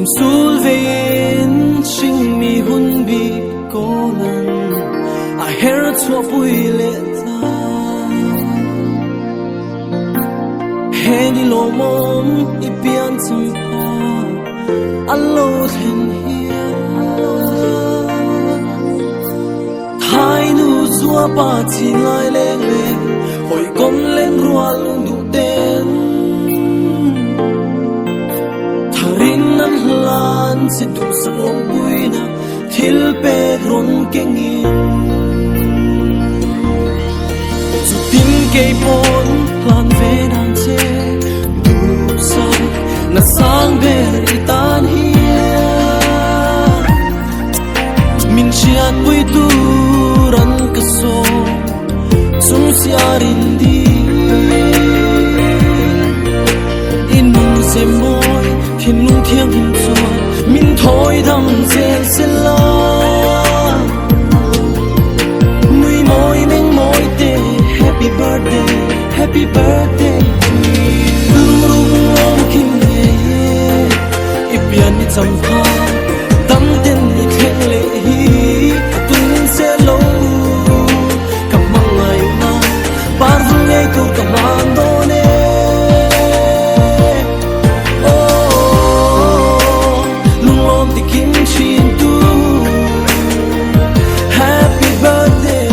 Kum sul vein hringmi hun bik kawlan a her chhuahpui leh ta. He ni lawmawm i pian changkha a lo thlen hian Thainu zuapa chin lai leng le hawikom leng rual duh ten Tharin an hlan che duhsak lawmpuina thil pek rawn kengin Chutin kei pawn hlan ve dan che duhsak na sang ber i tan hian Min hriatpui tur an ka sawm chung siarin ding I nung ze mawi thinlung thianghlim chuan min thawi dam zel sela Nui mawi meng mawi te happy birthday happy birthday to you Lung rung awm kim nge i pian i cham kha dam ten i thleng leh hi a tum se lo ka hmangaihna par vul ngei tur ka hlan dawn e Oh lunglawm tikim thin tu Happy birthday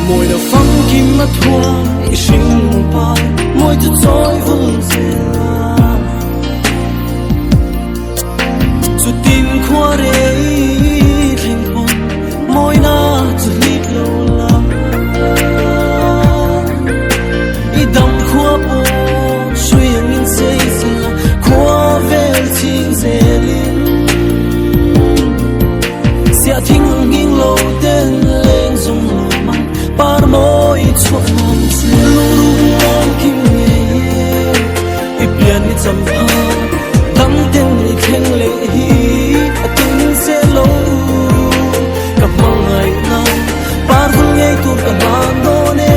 Mawi lo famkim a thuam i hring par mawi chu chawi vul zel a Chutin khua rei thleng pawn mawina chu hlit lo la I dam khua pawh hrui angin sei zel a khua vel chhing zelin Siah thing nghing lo ten leng zawng lo mang par mawi chhuah nuam zel Lung rung kim ngei e i pian i cham pha dam ten i thleng leh hi a tum se lo ka hmangaihna par vul ngei tur ka hlan dawn e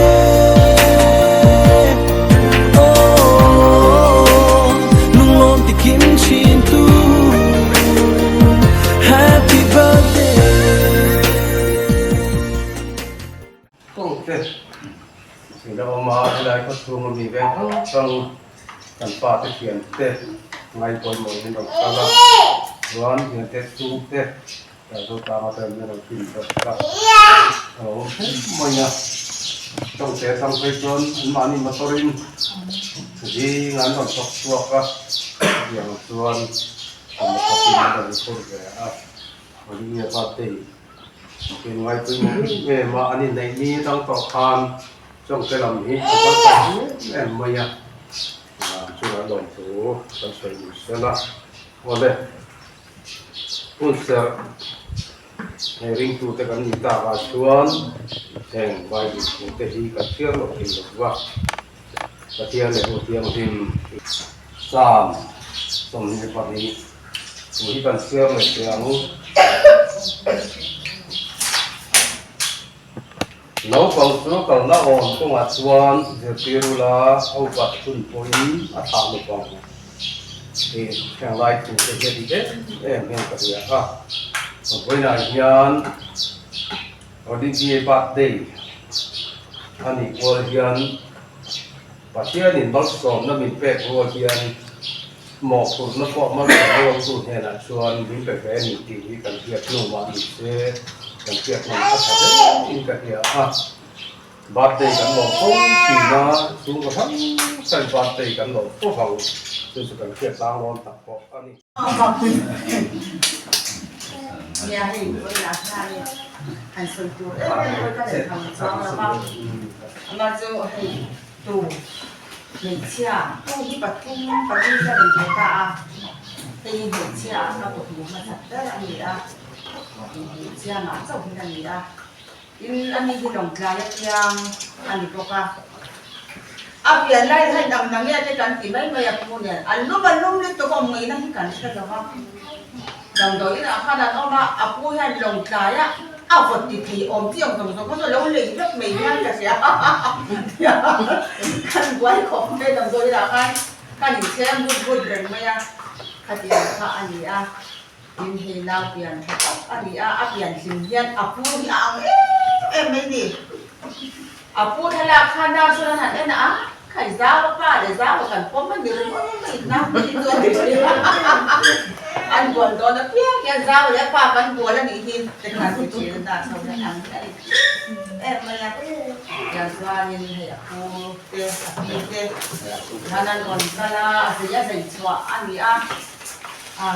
Oh lunglawm tikim thin tu Happy birthday. Kawngte thing la awm a, helai khaw chhunga mi veng hrang hrang kan pa te thian te ngai pawimawh in rawn kal a, chuan thian te chhung te Zo tlang atang hian an fin bawk a, a lo awm hle mai a, Tawngte atang phei chuan anmahni motor in zing an rawn thawk chhuak a, chutiang chuan an motor in an rawn phur ve a, Olivia birthday in ngaipawimawh em em a, an inneih ni atang tawh khan Tawngte lam hi a kal ta em em mai a, chungah lawmthu kan sawi ni sela awle. Hun serh he ringtute kan nih takah chuan heng Bible thute hi kan hriat loh thei lo va, Pathian leh Hu Thianghlim Psalm 22 thu hi kan chhiar leh teh ang. Naupang chu kalna awm kawngah chuan zirtir ula a upat hun pawhin a thlah lo vang tih heng lai thu te hi a dik em em hian ka hria a. Vawiinah hian Olivier birthday a nih kual hian Pathianin malsawmna min pek rual hian mawhphurhna pawh malsawm rualtu hnenah chuan min pe ve a ni tih hi kan hriat hnu mah ni se kan hriat hman a tha hle in ka hria a. Birthday kan lawm fo thin a, chhungkaw hrang hrang birthday kan lawm fo vang chu chu kan hriat tlang dawn tak pawh a ni. Tu hmeichhia tu hi pathum pali ka nei ve ta a, hei hi hmeichhia ah ka pawhmu hmasa ber a ni a, hmeichhia mah chauh hi ka ni a, tin ani hi lawngtlai athiang a ni bawk a, a pian lai hian dang dang nge te kan ti mai mai a pu nen an lum an lum lutuk awm ngaihna hi kan hre lo va, damdawiin ah khan an awm a, a pu hian lawngtlai ah. a vawt ti thei awm chi ang zawng zawng kha chu a lo lei vek mai hian ka hria kan buai khawp mai damdawi inah khan kan inthlem but but reng mai a khatiang kha a ni a tin hei nau pian tha tak a ni a a pian hlim hian a pu hi a ang em em mai ni a pu thlalak khan nau chuan a han en a. Khai zau a pa leh zau a kan pawm a ni ringawt mai nau hi chu a ti thin a, an bual dawn apiang hian zau leh a pa kan bual a nih hi te khan ti thin a dah chho hian ang hi a ni em mai a, tiang chuanin hei a pu te a pi te khan an rawn kal a, a zei a zei chhuah a ni a, a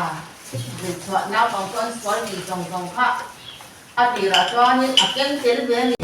zei chhuah naupang chu an sual tih zawng zawng kha. A tirah chuanin a keng tel ve a ni.